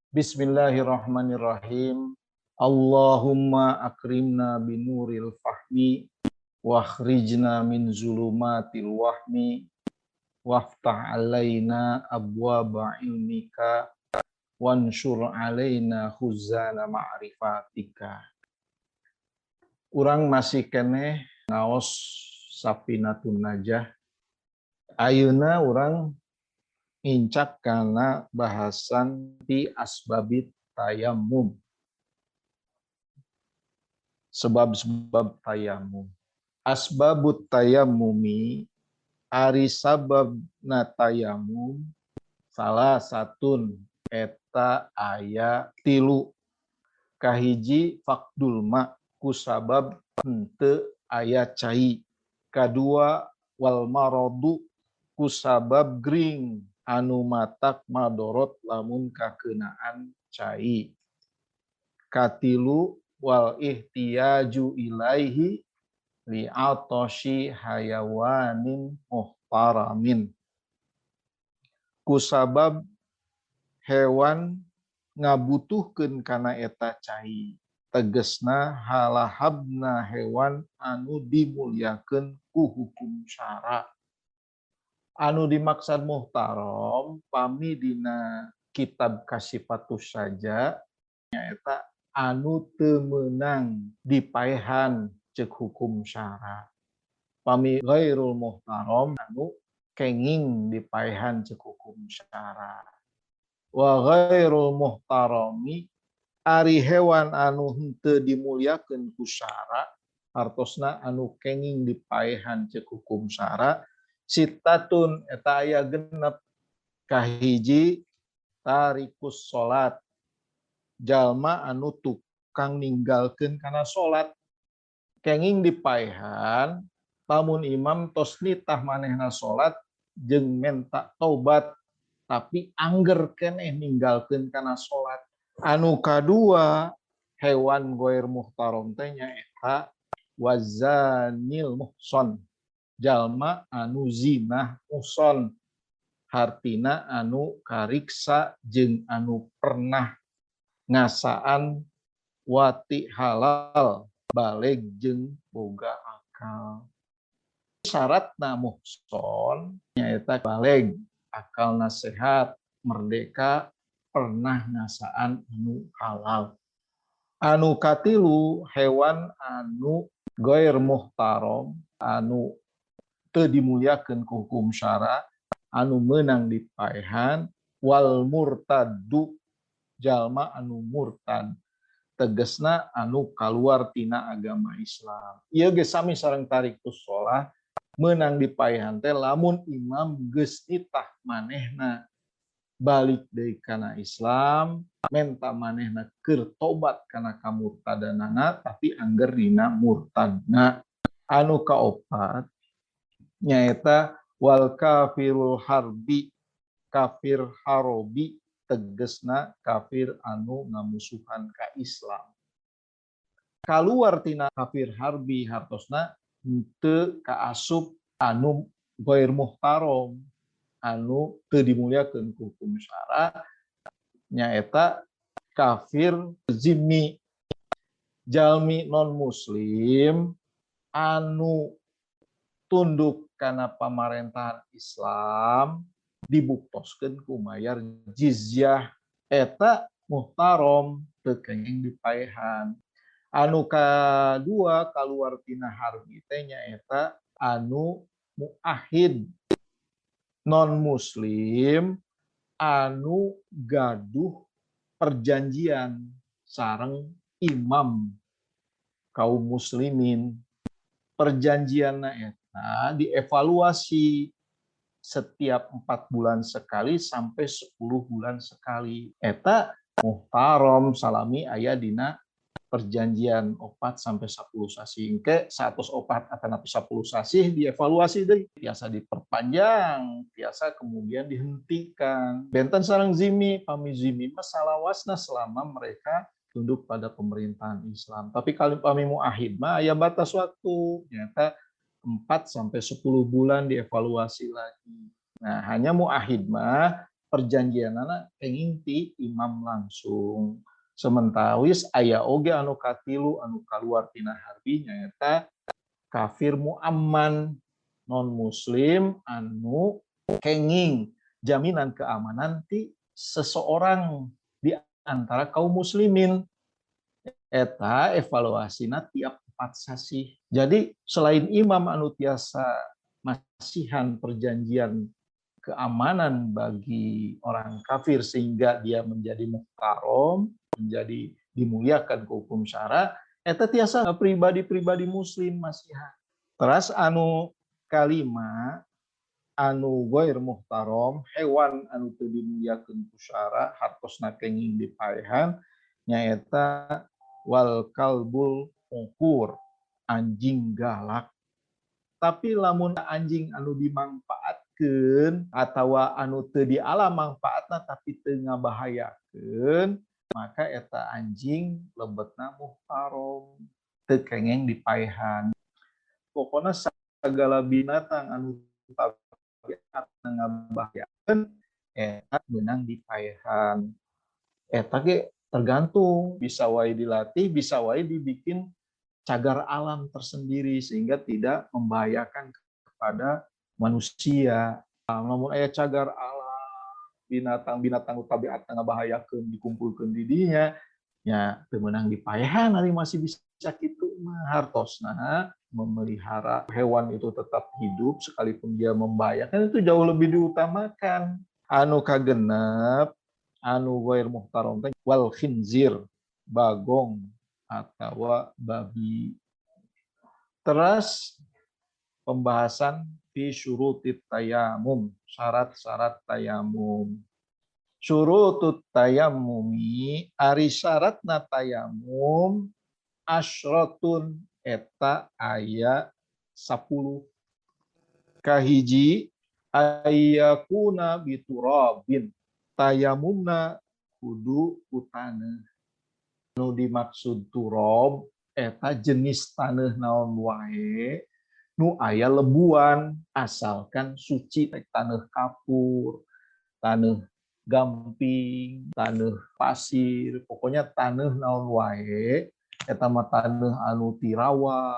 Bismillahirrahmanirrahim. Allahumma akrimna binuril fahmi wakhrijna min zulumatil wahmi waftah alaina abwaba ilmika wansyur alaina khuzana ma'rifatika. Urang masih keneh ngaos Safinatun Najah. Ayeuna urang nincak kana bahasan fi asbabit tayammum. Sebab-sebab tayamum. Asbabut tayammumi, ari sababna tayamum, salasatun, eta aya tilu. Kahiji, faqdul ma, kusabab henteu aya cai. Kadua, wal maradu, kusabab gering anu matak madorot lamun kakenaan cai. Katilu, wal ihtiyaju ilaihi li'atoshi hayawanin muhtaramin, kusabab hewan ngabutuhkeun kana eta cai, tegesna halahabna hewan anu dimulyakeun ku hukum syara. Anu dimaksad muhtarom pami dina kitab Kasyifatus Saja nyaeta anu teu meunang dipaehan cek hukum syara. Pami ghairul muhtarom, anu kenging dipaehan cek hukum syara. Wa ghairul muhtarami, ari hewan anu henteu dimulyakeun ku syara, hartosna anu kenging dipaehan cek hukum syara, sittatun, eta aya 6. Kahiji, tarikus salat, jalma anu tukang ninggalkeun kana salat. Kenging dipaehan lamun imam tos nitah manehna salat jeung menta taubat, tapi angger keneh ninggalkeun kana salat. Anu kadua, hewan goir muhtarom teh nyaeta wazanil muhson, jalma anu zinah muhson, hartina anu kariksa jeung anu pernah ngasaan wati halal, baleg jeung boga akal. Syaratna muhson nyaeta baleg, akalna sehat, merdeka, pernah ngasaan anu halal. Anu katilu, hewan anu goir muhtarom, anu teu dimuliakeun ku hukum syara, anu meunang dipaehan, wal murtaddu, jalma anu murtad, tegesna anu kaluar tina agama Islam. Ieu ge sami sareng tarikus sholah, meunang dipaehan teh lamun imam geus nitah manehna balik deui kana Islam, menta manehna keur tobat kana kamurtadanana, tapi angger dina murtadna. Anu kaopat nyaeta wal kafirul harbi, kafir harobi, tegesna kafir anu ngamusuhan ka Islam. Kaluar tina kafir harbi hartosna henteu kaasup anu ghair muhtarom, anu teu dimuliakeun ku hukum syara, nyaeta kafir zimmi, jalmi non muslim anu tunduk kana pamarentahan Islam dibuktoskeun ku mayar jizyah, eta muhtarom, teu kenging dipaehan. Anu kadua kaluar tina harbi teh nyaeta anu muahid, non muslim anu gaduh perjanjian sareng imam kaum muslimin. Perjanjianna eta dievaluasi setiap 4 bulan sekali sampai 10 bulan sekali. Eta muhtarom salami aya dina perjanjian 4 sampai 10 sasih. Engke 104 atau 10 sasih dievaluasi deui, biasa diperpanjang, biasa kemudian dihentikan. Benten sareng zimi, pami zimi mah salawasna selama mereka tunduk pada pemerintahan Islam. Tapi kalau pami muahid mah aya batas waktu, nyata 4 sampai 10 bulan dievaluasi lagi. Nah, hanya muahid mah Perjanjianana kenging ti imam langsung. Sementawis aya oge anu katilu anu kaluar tina harbi, nyaeta kafir muamman, non muslim anu kenging jaminan keamanan ti seseorang di antara kaum muslimin. Eta evaluasina tiap 4 sasih. Jadi selain imam anu tiasa masihan perjanjian keamanan bagi orang kafir sehingga dia menjadi muhtarom, menjadi dimuliakan ke hukum syara, eta tiasa pribadi-pribadi muslim masihan. Terus anu kalima anu ghair muhtarom, hewan anu teu dimuliakeun ku syara hartosna kenging dipaehan, nyaeta wal kalbul uqur, anjing galak. Tapi lamun anjing anu dimangfaatkeun atawa anu teu diala mangfaatna tapi teu ngabahayakeun, maka eta anjing lebetna muhtarom, teu kengeng dipaehan. Pokoknya segala binatang anu tabiat ngabahayakeun eta meunang dipaehan. Eta ge tergantung, bisa wae dilatih, bisa wae dibikin cagar alam tersendiri sehingga tidak membahayakan kepada manusia. Namun aya cagar alam binatang-binatang tabiat ngabahayakeun dikumpulkeun di dinya, nya teu meunang dipaehan, ari masih bisa kitu mah. Hartosna memelihara hewan itu tetap hidup sekalipun dia membahayakan itu jauh lebih diutamakan. Anu kagenep anu ghair muhtarom teh wal khinzir, bagong atau babi. Terus pembahasan fi syurutit tayamum, syarat-syarat tayamum. Syurutut tayammumi, ari syaratna tayamum, asyratun, eta aya 10. Kahiji, ayyakuna biturabin, tayamumna kudu ku taneuh. Nu dimaksud turob eta jenis taneuh naon wae nu aya lebuan asalkan suci, taneuh kapur, taneuh gamping, taneuh pasir, pokoknya taneuh naon wae eta mah, taneuh anu ti rawa,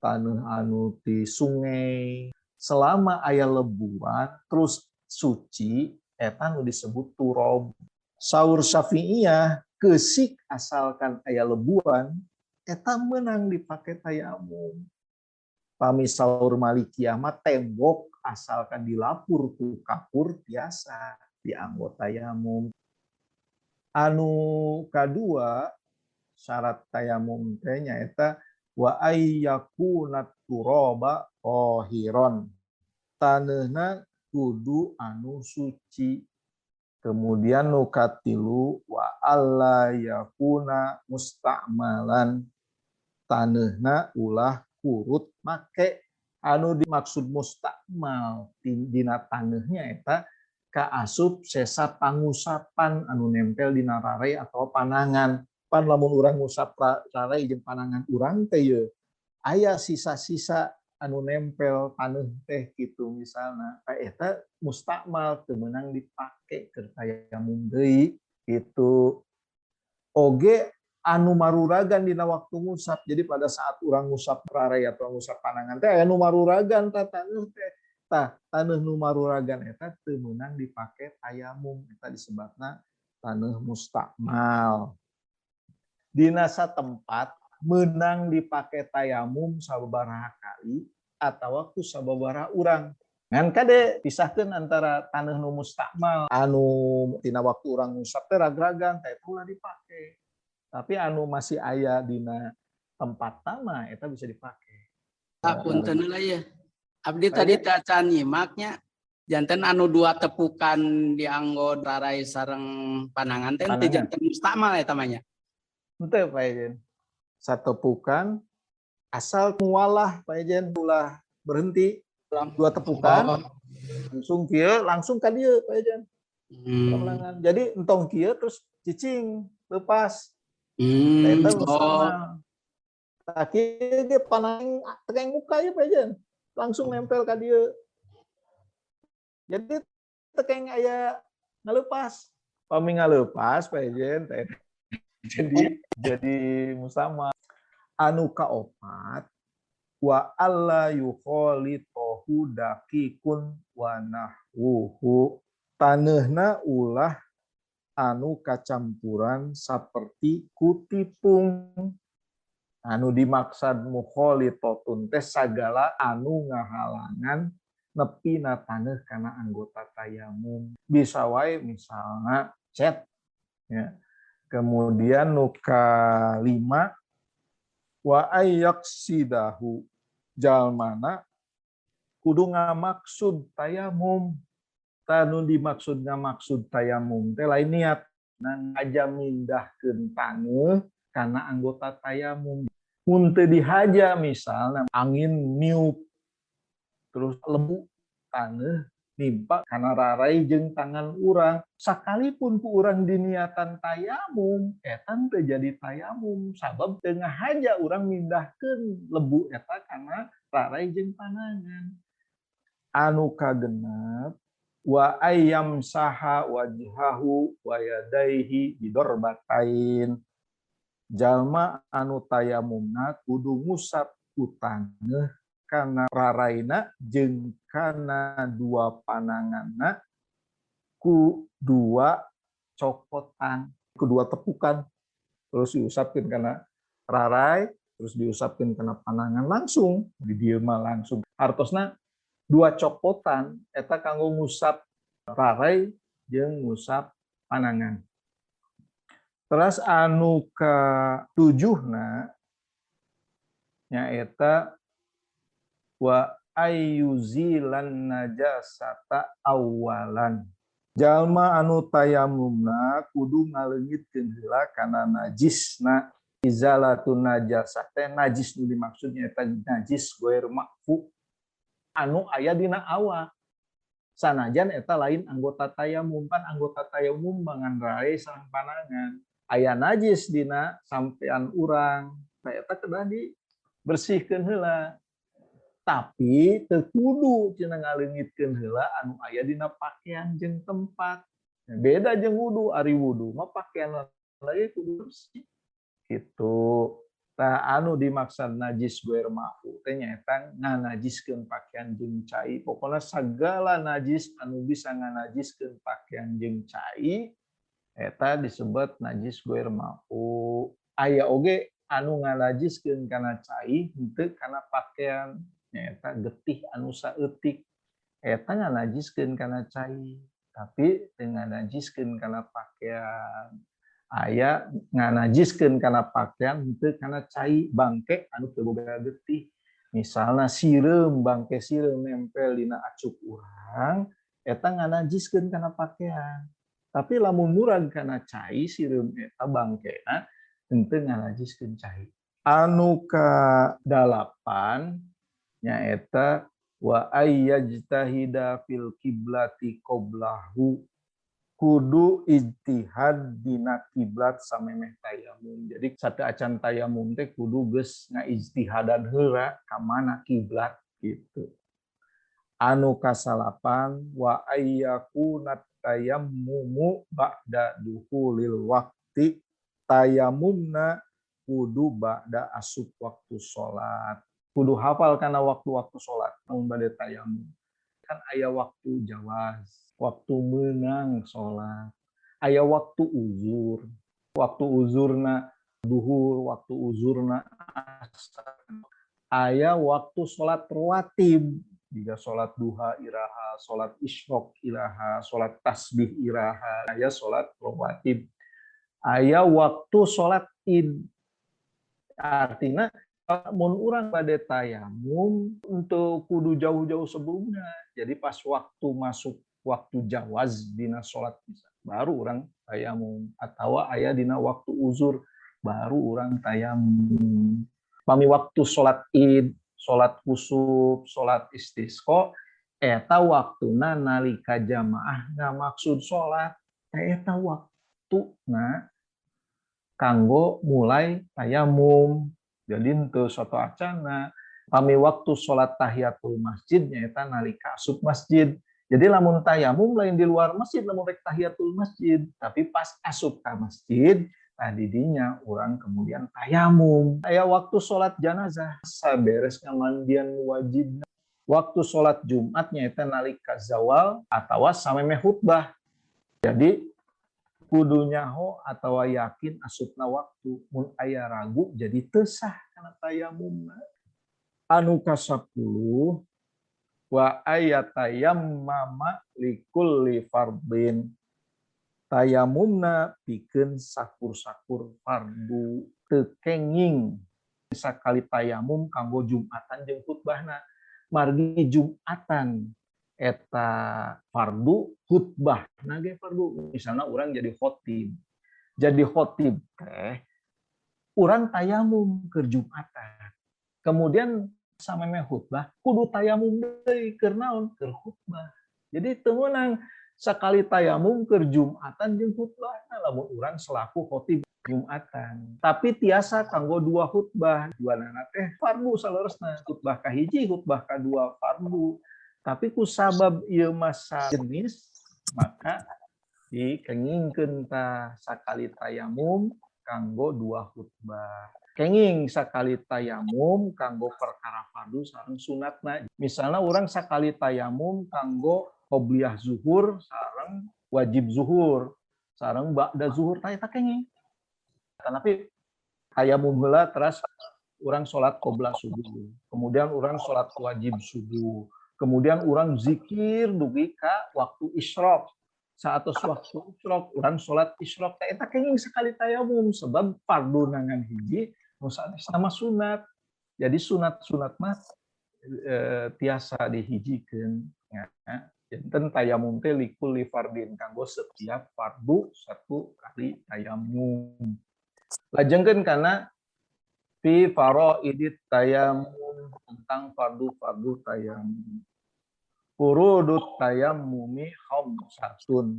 taneuh anu ti sungai, selama aya lebuan terus suci eta nu disebut turob. Saur Syafi'iyah, keusik asalkan aya lebuan eta menang dipakai tayamum. Pami saur Malikiyah mah tembok asalkan dilapur ku kapur biasa dianggo tayamum. Anu kadua syarat tayamum teh nyaeta wa ayyakuna turaba tahiron, taneuhna kudu anu suci. Kemudian nu katilu, wa alla yakuna musta'malan, taneuhna ulah kurut make. Anu dimaksud mustakmal dina taneuhnya eta kaasup sesa pangusapan anu nempel dina rarai atau panangan. Pan lamun urang ngusap rarai jeung panangan urang teh ye aya sisa-sisa anu nempel taneuh teh gitu misalna. Tah, eta mustakmal, teu meunang dipake keur tayamum deui gitu. Oge anu maruragan dina waktu ngusap. Jadi pada saat urang ngusap rarai atau ngusap panangan teh anu maruragan tah taneuh teh. Tah, taneuh nu maruragan eta teu meunang dipake tayamum, eta disebutna taneuh mustakmal. Dina satempat meunang dipake tayamum sababaraha kali atawa ku sababaraha urang. Ngan kade, pisahkeun antara taneuh nu mustakmal anu tina waktu urang ngusap teh ragragan, tah eta ulah dipake. Tapi anu masih aya dina tempat mah eta bisa dipake. Ah, punten heula ya. Abdi tadi teu acan nyimaknya. Janten anu dua tepukan dianggo rarai sareng panangan teh teu Panangan. Janten mustakmal eta mah nya? Henteu, Pak Ejen. Satepukan asal mualah, Pak Ejen, ulah berhenti. Dua tepukan langsung kieu, langsung ka dieu, Pak Ejen. Kemenangan. Jadi entong kieu terus cicing lepas. Eta mustakmal. Tah, kieu ge panangan tengeng muka ieu, Pak Ejen. Langsung nempel ka dieu. Jadi teu kenging aya Ngalepas. Pami ngalepas Pak Ejen teh jadi musama. Anu kaopat wa alla yukhalitahu daqiqun wa nahwuhu. Taneuhna ulah anu kacampuran saperti kutipung. Anu dimaksad mukhalitatun teh sagala anu ngahalangan nepi na taneuh kana anggota tayamum. Bisa wae misalna cet ya. Kemudian nu kalima wa ayyaqsidahu jalmana kudu ngamaksud tayamum. Tanu dimaksud ngamaksud tayamum teh lain niat ngaja mindahkeun taneuh kana anggota tayamum. Mun teu dihaja misalna angin niup terus lebu taneuh nimpa kana rarai jeung tangan urang, sakalipun ku urang diniatan tayamum eta teu jadi tayamum sabab teu ngahaja urang mindahkeun lebu eta kana rarai jeung panangan. Anu kagenep wa ayyam saha wajhahu wa yadaihi bidarbatain. Jalma anu tayamumna kudu ngusap ku taneuh kana raraina jeung kana dua pananganna ku dua cokotan, ku dua tepukan, terus diusapkeun kana rarai, terus diusapkeun kana panangan langsung, di dieu mah langsung. Artosna dua cokotan eta kanggo ngusap rarai jeung ngusap panangan. Terus anu katujuhna nyaeta wa ayyuzilan najasata awalan. Jalma anu tayamumna kudu ngaleungitkeun heula kana najisna. Izalatun najasah teh najis nu dimaksudnya eta najis goer makfu anu aya dina awak. Sanajan eta lain anggota tayamum, pan anggota tayamum mangan rae sareng panangan. Aya najis dina sampean urang, tah eta kedah dibersihkeun heula. Tapi teu kudu cenah ngaleungitkeun heula anu aya dina pakaian jeung tempat. Beda jeung wudu, ari wudu mah pakaian lagi kudu bersih. Gitu. Tah anu dimaksud najis goer mafu teh nyaeta nganajiskeun pakaian jeung cai. Pokona sagala najis anu bisa nganajiskeun pakaian jeung cai eta disebut najis goer mafu. Aya oge anu nganajiskeun kana cai henteu kana pakaian, nyaeta getih anu saeutik eta nganajiskeun kana cai tapi teu nganajiskeun kana pakaian. Aya nganajiskeun kana pakaian henteu kana cai bangke anu teu boga getih. Misalna sireum, bangke sireum nempel dina acuk urang eta nganajiskeun kana pakaian. Tapi lamun murag kana cai sireum eta bangkena henteu nganajiskeun cai. Anu kadalapan nyaeta wa ayyajtahida fil kiblati qoblahu. Kudu ijtihad dina kiblat samemeh tayamum. Jadi sateuacan tayamum teh kudu geus ngaijtihadan heula ka mana kiblat gitu. Anu kasalapan wa ayyakunat tayammumu ba'da dukhulil waqti. Tayamumna kudu ba'da asup waktu salat. Kudu hafal kana waktu-waktu salat mun bade tayamum. Kan aya waktu jawaz, waktu menang salat, aya waktu uzur. Waktu uzurna duhur, waktu uzurna asar. Aya waktu salat rawatib, jika salat duha iraha, salat isyraq iraha, salat tasbih iraha, aya salat rawatib. Aya waktu salat id. Artinya mun urang bade tayamum untuk kudu jauh-jauh sebelumnya. Jadi pas waktu masuk waktu jawaz dina salat bisa baru urang tayamum, atawa aya dina waktu uzur baru urang tayamum. Pami waktu salat id, salat kusuf, salat istisqa eta waktuna nalika jamaah ngamaksud salat, eta waktuna kanggo mulai tayamum. Jadi henteu soto acana. Pami waktu salat tahiyatul masjid nyaeta nalika asup masjid. Jadi lamun tayamum lain di luar masjid, lamun rek tahiyatul masjid, tapi pas asup ka masjid, nah didinya urang kemudian tayamum. Aya waktu sholat jenazah, saberes ngamandian wajib. Waktu sholat Jumat nyaeta nalika zawal atawa samemeh khutbah. Jadi kudu nyaho atawa yakin asupna waktu. Mun aya ragu jadi teu sah kana tayamumna. Anu ka-10, wa ayatayammama likulli fardin, tayamumna pikeun sakur-sakur fardu, teu kenging sakali tayamum kanggo Jumatan jeung khutbahna. Margi Jumatan eta fardu, khutbahna ge fardu. Misalna urang jadi khotib, jadi khotib teh urang tayamum keur Jumatan, kemudian samemeh khutbah kudu tayamum deui keur naon? Keur khutbah. Jadi teu meunang sakali tayamum keur Jumatan jeung khutbah lamun urang selaku khotib Jumatan. Tapi tiasa kanggo dua khutbah, dua nana teh fardu saleresna, khutbah kahiji, khutbah kadua fardu. Tapi ku sabab ieu masa jenis maka dikengingkeun tah sakali tayamum kanggo dua khutbah. Kenging sakali tayamum kanggo perkara fardu sareng sunatna. Misalnya orang sakali tayamum kanggo qobliyah zuhur sareng wajib zuhur sareng ba'da zuhur, tah eta kenging. Tapi tayamum heula teras urang salat qobla subuh, kemudian urang salat wajib subuh, kemudian urang zikir dugi ka waktu isyraq. Saat waktu isyraq urang salat isyraq, tah eta kenging sekali tayamum sebab fardu ngan hiji nu sanesna mah sunat. Jadi sunat-sunat mah tiasa dihijikeun ya. Janten tayamum teh likulli fardin, kanggo setiap fardu satu kali tayamum. Lajengkeun kana fi faraidit tayamum, tentang fardu-fardu tayamum. Furudut tayammumi khamsatun.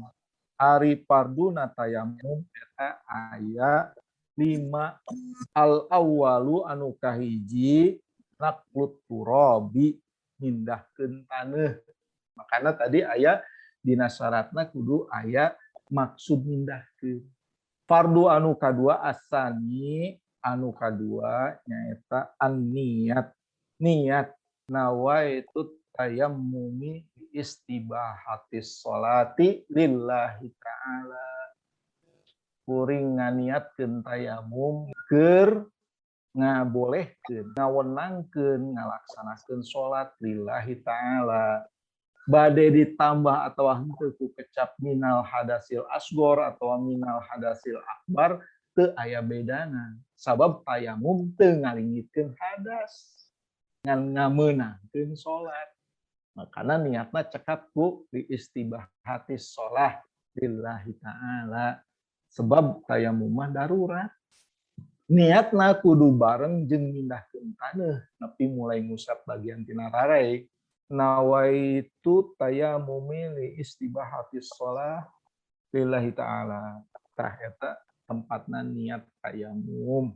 Ari farduna tayamum eta aya 5. Al awwalu anu kahiji naqlut turabi, mindahkeun taneuh. Makana tadi aya dina syaratna kudu aya maksud mindahkeun. Fardu anu kadua asani, anu kadua nyaeta an-niat. Niat nawaitut tayammumi istibahatis sholati lillahi ta'ala. Kuring nganiatkeun tayamum keur ngabolehkeun, ngawenangkeun, ngalaksanakeun salat lillahi ta'ala. Bade ditambah atau henteu ku kecap minal hadasil asgor atau minal hadasil akbar teu aya bedana. Sabab tayamum teu ngalingitkeun hadas, ngan ngameunangkeun salat. Makana niatna cekap ku li istibahatis shalah lillahi ta'ala. Sebab tayamum mah darurat. Niatna kudu bareng jeung mindahkeun taneuh nepi mulai ngusap bagian tina rarai. Nawaitu tayammumi li istibahatis shalah lillahi ta'ala. Tah eta tempatna niat tayamum.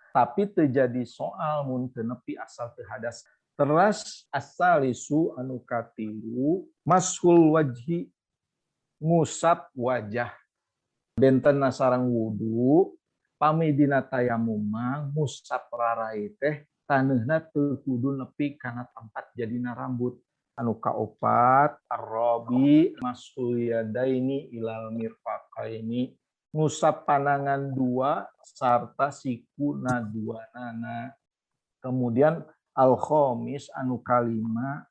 Tapi teu jadi soal mun teu nepi asal teu hadas. Teras asalisu anu katilu mashul wajhi, ngusap wajah. Benten sareng wudu, pami dina tayamum mah ngusap rarai teh taneuhna teu kudu nepi kana tempat jadina rambut. Anu kaopat arrobi mashul yadaini ilal mirfaqaini, ngusap panangan dua sarta sikuna dua nana. Kemudian al khamis anu kalima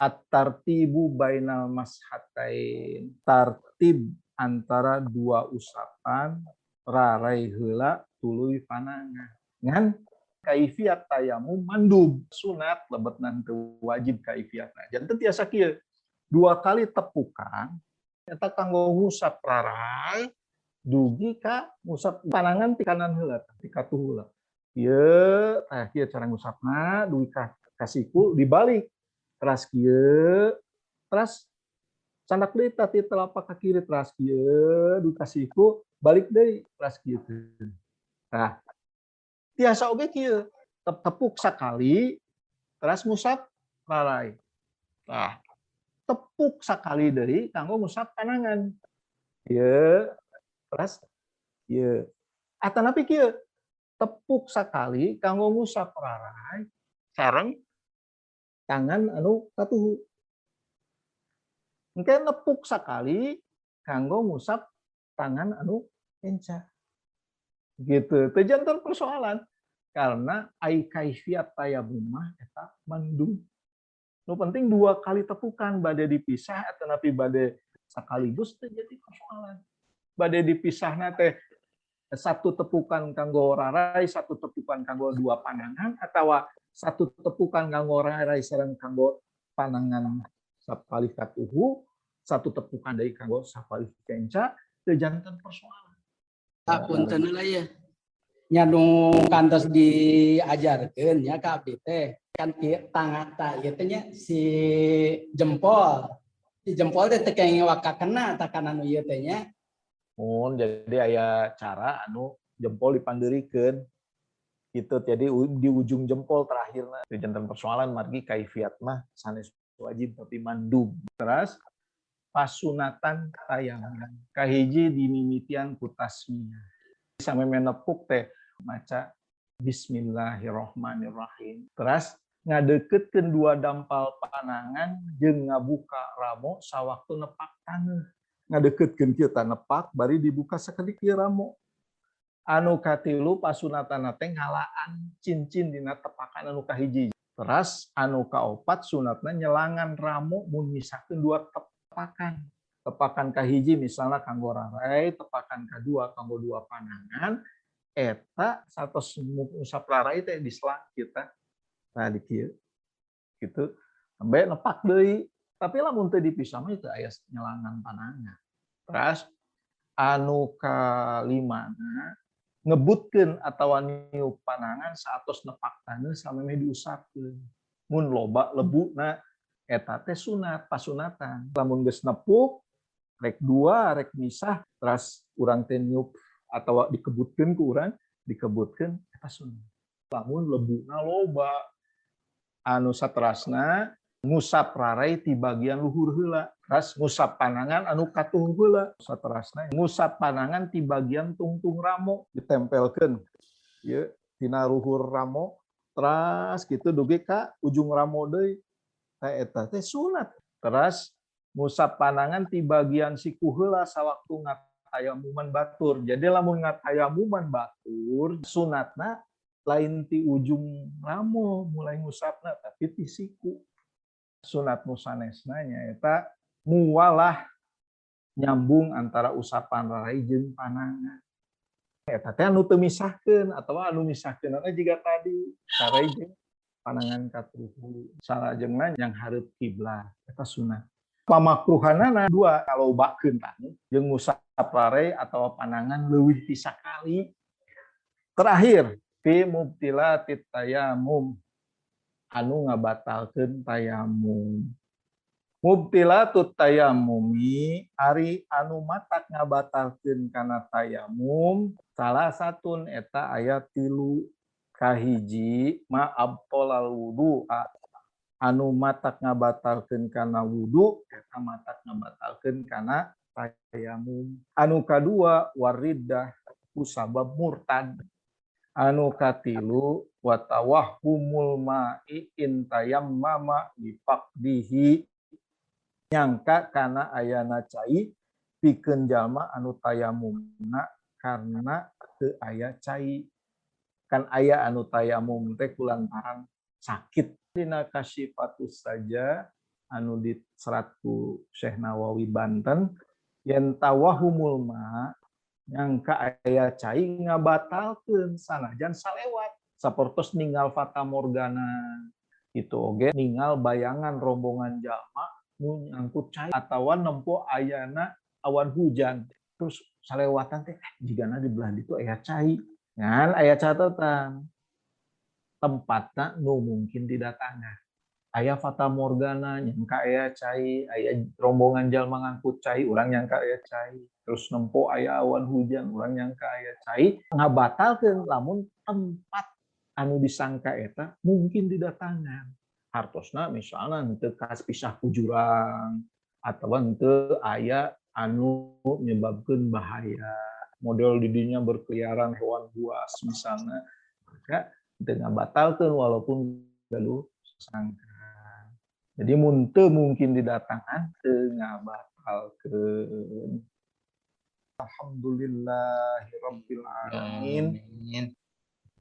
at-tartibu bainal mashatain, tartib antara dua usapan rarai heula tuluy panangan. Ngan kaifiat tayamum mandub sunat lebetna teu wajib kaifiatna. Janten tiasa kieu, dua kali tepukan eta kanggo ngusap rarai dugi ka ngusap panangan ti kanan heula ti katuh heula. Ieu tah kieu cara ngusapna dugi ka siku dibalik. Teras kieu, teras candak deui tah ti telapak ka kiri teras kieu dugi ka siku balik deui teras kieu. Tah tiasa oge kieu, tepuk sakali teras ngusap rarai. Nah, tepuk sakali deui kanggo ngusap panangan. Ieu terus ieu. Atanapi kieu, tepuk sakali kanggo ngusap rarai sareng tangan anu katuhu. Engke nepuk sakali kanggo ngusap tangan anu kenca. Gitu. Teu janten persoalan karena ai kaifiat tayamum mah eta mandub. Nu penting dua kali tepukan, bade dipisah atanapi bade sekaligus teu jadi persoalan. Bade dipisahna teh satu tepukan kanggo rarai, satu tepukan kanggo dua panangan, atau satu tepukan kanggo rarai sareng kanggo panangan sapalih katuhu, satu tepukan deui kanggo sapalih kenca, teu janten persoalan. Punten lah ya. Nya nu kantos diajarkeun nya ka abdi teh kan kieu tangan ta ieu teh nya si jempol. Si jempol teh teu kenging waka kena tah kana nu ieu teh nya. Mun jadi aya cara anu jempol dipandeurikeun gitu, jadi di ujung jempol terakhirna teu janten persoalan margi kaifiat mah sanes wajib tapi mandub. Terus pasunatan tayamum kahiji dimimitian ku tasmiyah. Sameme nepuk teh maca bismillahirrahmanirrahim. Terus ngadeukeutkeun dua dampal panangan jeung ngabuka ramo sawaktu nepak taneuh. Ngadeukeutkeun kieu tah nepak bari dibuka sakedik ieu ramo. Anu katilu pasunatana teh ngalaan cincin dina tepakan anu kahiji. Terus anu kaopat sunatna nyelangan ramo mun misahkeun dua tepakan. Tepakan kahiji misalnya kanggo rarai, tepakan kadua kanggo dua panangan, eta satos ngusap rarai teh diselang kita. Nah di kieu. Gitu. Sampai nepak deui. Tapi lamun teu dipisah mah itu aya nyelangan panangan. Terus anu kalimana ngebutkeun atawa niup panangan saatos nepak taneuh samemeh diusapkeun. Mun loba lebuna eta teh sunat, pasunatan. Lamun geus nepuk rek dua, rek misah, terus urang teh niup atawa dikebutkeun ku urang, dikebutkeun eta sunat. Lamun lebuna loba anu saterasna ngusap rarai ti bagian luhur heula, terus ngusap panangan anu katuhu heula, saterasna ngusap panangan ti bagian tungtung ramo ditempelkeun ieu tina luhur ramo terus kitu dugi ka ujung ramo deui. Tah eta teh sunat. Terus ngusap panangan ti bagian siku heula sawaktu ngatayamuman batur. Jadi lamun ngatayamuman batur sunatna lain ti ujung ramo mulai ngusapna tapi ti siku. Sunat musanesna nyaeta muwalah nyambung antara usapan rarai jeung panangan. Eta teh anu teu misahkeun atawa anu misahkeunana jiga tadi rarai jeung panangan katuhu salajengna yang hareup kiblat eta sunat. Pamakruhanana dua kalau bakeun tah jeung ngusap rarai atawa panangan leuwih ti sakali. Terakhir fi mubtilatit tayamum anu ngabatalkeun tayamum. Mubtilatut tayamumi ari anu matak ngabatalkeun kana tayamum salah satun eta aya tilu. Kahiji ma abtolal wudu anu matak ngabatalkeun kana wudu eta matak ngabatalkeun kana tayamum. Anu kadua wariddah kusabab murtad. Anu katilu wa tawahhumul ma'i in tayammama lifaqdihi nyangka kana ayana cai pikeun jalma anu tayamumna karena teu aya cai. Kan aya anu tayamum teh kulantaran sakit. Dina kasyifatus saja anu diserat ku Syekh Nawawi Banten yen tawahumul ma nyangka aya cai ngabatalkeun sanajan salewat sapertos ninggal fata morgana itu oge ninggal bayangan rombongan jalma nu nyangkut cai atawa nempo ayana awan hujan terus salewatan teh jigana di belah ditu aya cai ngan aya catatan tempatna nu mungkin didatangan aya fata morgana nyangka aya cai, aya rombongan jalma ngangkut cai, urang nyangka aya cai, terus nempo aya awan hujan, urang nyangka aya cai, ngabatalkeun lamun tempat anu disangka eta mungkin didatangan. Hartosna misalnya henteu kapisah ku jurang atau henteu aya anu menyebabkan bahaya, model didinya berkeliaran hewan buas misalnya, maka teu ngabatalkeun walaupun gaduh sasangka. Jadi mun teu mungkin didatangan, teu ngabatalkeun. Alhamdulillahirabbil alamin. Amin.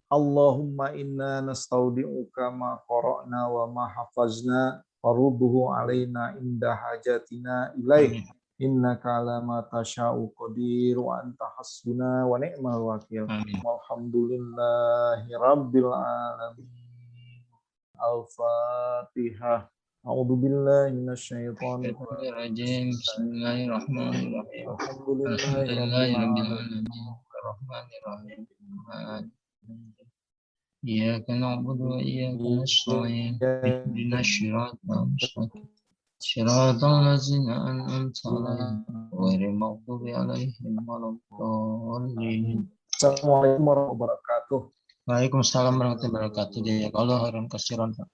Allahumma inna nastaudi'uka ma qara'na wa ma hafazna farudduhu alaina inda hajatina ilaih. Innaka ala ma tasha'u qadir wa anta hasbuna wa ni'mal wakil. Amin. Walhamdulillahi rabbil alamin. Al-Fatihah. A'udzu billahi minasyaitonir rajim. Bismillahirrahmanirrahim. Alhamdulillahi Alhamdulillahi rabbil rabbil alamin. alamin. Arrahmanirrahim. Iyyaka na'budu wa iyyaka nasta'in. Ihdinas siratal mustaqim. Siratal ladzina an'amta 'alaihim ghairil maghdubi 'alaihim waladdallin. Assalamualaikum warahmatullahi wabarakatuh. Waalaikumsalam warahmatullahi wabarakatuh. Jazakallahu khairan katsiran, Pak.